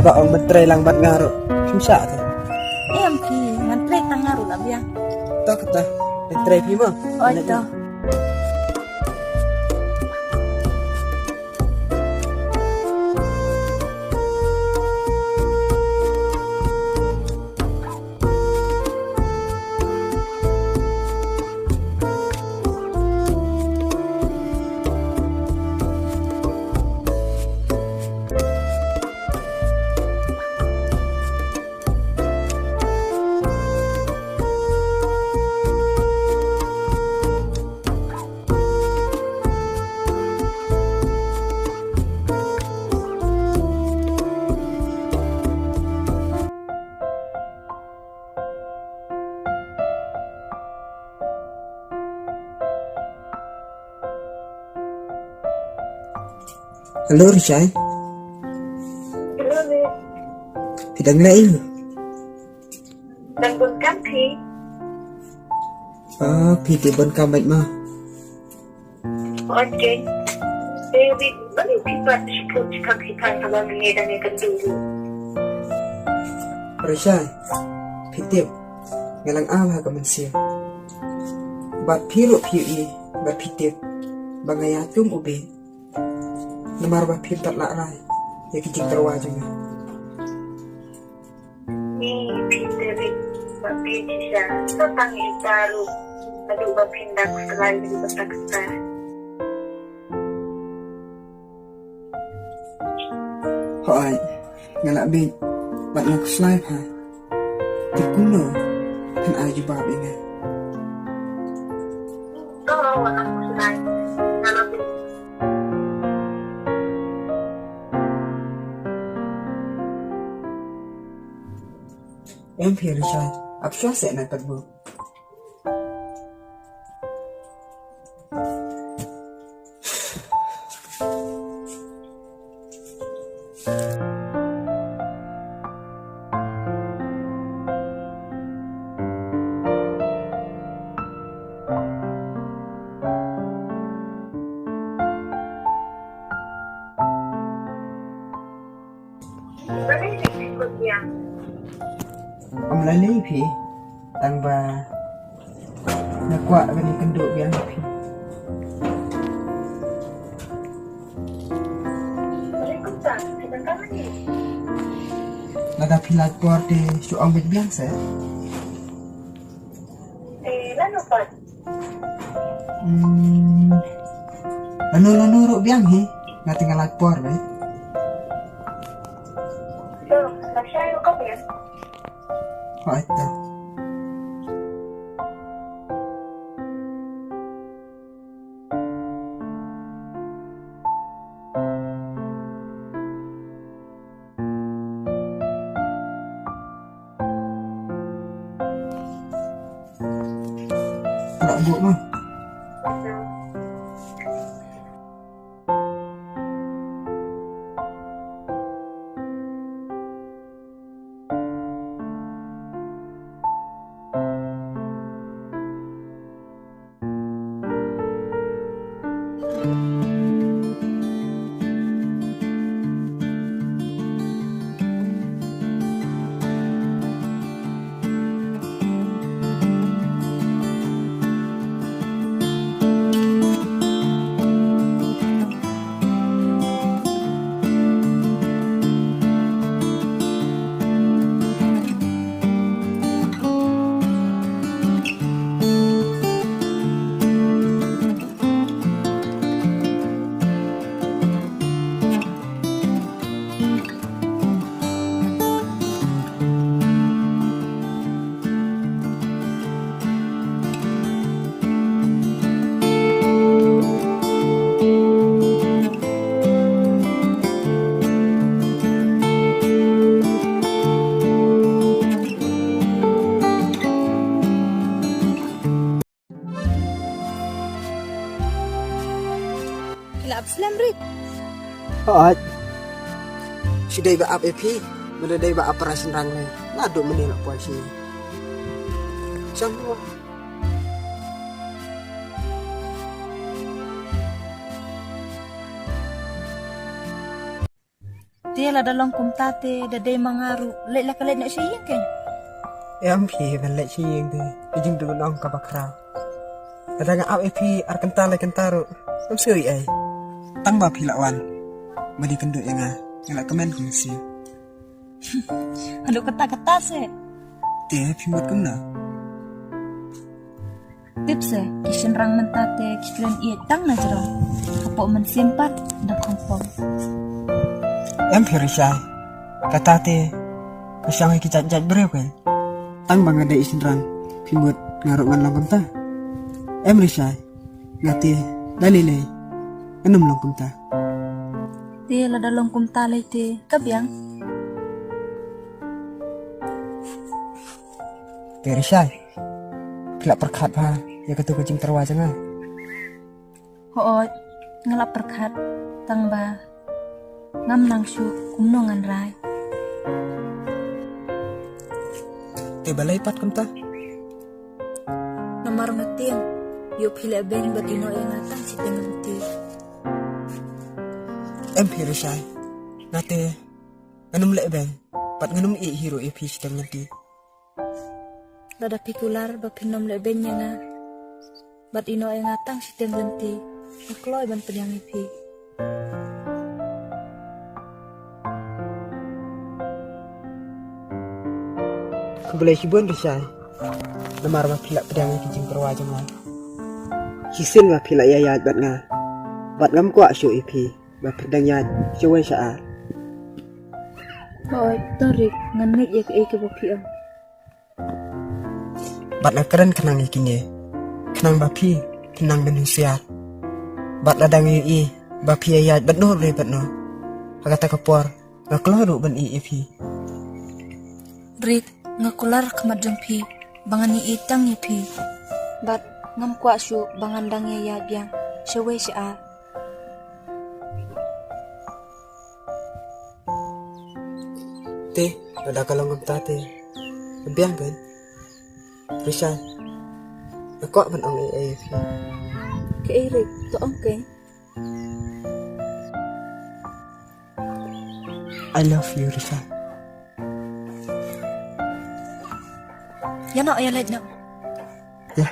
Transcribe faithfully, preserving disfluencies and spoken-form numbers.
Ba ong ban trei lang bad nga ruh. Phim shah te. Em phi, ngan trei tang nga ruh la biang. To kata, ban trei phi mo. Oi to. Hello, Rishai. Hello, Rit. Phi dang leh aiu? Dang bun kam phi? Ah, phi te bun kam bad ma. Okay. David, balei phi pat shu put shu khang phi than haba mynne dang ïa kynduh ruh? Rishai, phi tip, nga dang aw ha ka mynsiem. Bad phi ruh phi ïohi, bad phi tip, ba nga ïatum u bit. Namar ba phim pat lah rai ïa ki jingtyrwa jong nga. Ni phi te rit ba phi shisha, sa tang ita ruh naduh ba phin da khuslai naduh ba ta kata. Hooid, nga lah bit bad nga khuslai bha. Te kumno phin ai jubab ïa nga? To, nga khuslai. Nga lah bit. Em phi Rishai, ap shuwa seh na pat bud. Ym lei lei phi, tang ba nga kwah ban ïakynduh biang ïa phi. Lada phi lait por te shu ong beit biang seh. Hmm. Lano lano ruh biang hi. Nga te nga lait por beit. Hooid to. Lah buh ma. Phi la ap slem Rit? Hooid. Shu dei ba ap ïa phi, mynta dei ba ap para shynrang ne. Naduh mynne la poi shi. Shang mo. Te lada long kumta te da dei ma nga ruh leit la ka leit noh sha ïing kein. Em phi ban leit sha ïing te, ka jingduh nong kaba khraw. Lada nga ap ïa phi ar kynta lai kynta ruh, ym sngewsih ei. Tang ba phi la wan ban ïakynduh ïa nga, nga la kmen kum siew. Haduh katta katta seh. Te phi mut kumno? Tip seh, ki shynrang mynta te ki kren ïeit tang na jrong. Hapoh mynsiem pat da khongpong. Em phi Rishai, kata te ka shong ha ki jait jait briew kein. Tang ba nga dei i shynrang, phi mut nga ruh ngan long kumta? Em Rishai, nga te da lei lei ngan ym long kumta. Te lada long kumta lei te ka biang. Te Rishai, phi la pyrkhat bha ïa katu ka jingtyrwa jong nga? Hooid, nga la pyrkhat, tang ba ngam nang shuh kumno ngan rai. Te balei pat kumta? Namar nga tieng ïoh phi lehbeiñ bad ïehnoh ïa nga tang shiteng lynti. Em phi Rishai, nga te ngan ym lehbeiñ bad ngan ym ïeh hi ruh ïa phi shiteng lynti. Lada phi kular ba phin ym lehbeiñ ïa nga bad ïehnoh ïa nga tang shiteng lynti, nga kloi ban pdiang ïa phi. Khublei shibun Rishai, namar ba phi la pdiang ïa ki jingtyrwa jong nga. Shisien ba phi la ïaid ïaid bad nga, bad ngam kwah shuh ïa phi ba phi dang ïaid shawei sha ar. Hooid, to Rik, ngan ngeit ïa kaei kaba phi ong. Bad nga kren khnang ïa kine, khnang ba phi phin nang ban husiar. Bad lada nga ïohi ba phi ïaid bad no re bad no, ha kata ka por nga kloi ruh ban ïeh ïa phi. Rik, nga kular khmat jong phi ba ngan ïeh tang ïa phi. Bad ngam kwah shuh ba ngan dang ïaid biang shawei sha ar. Te lada ka long kumta te, biang kan Rishai, nga kwah ban ong ei ei ïa phi. Kaei Rik, to ong kein. I love you Rishai. Ïa noh, ïa leit noh. Ïa.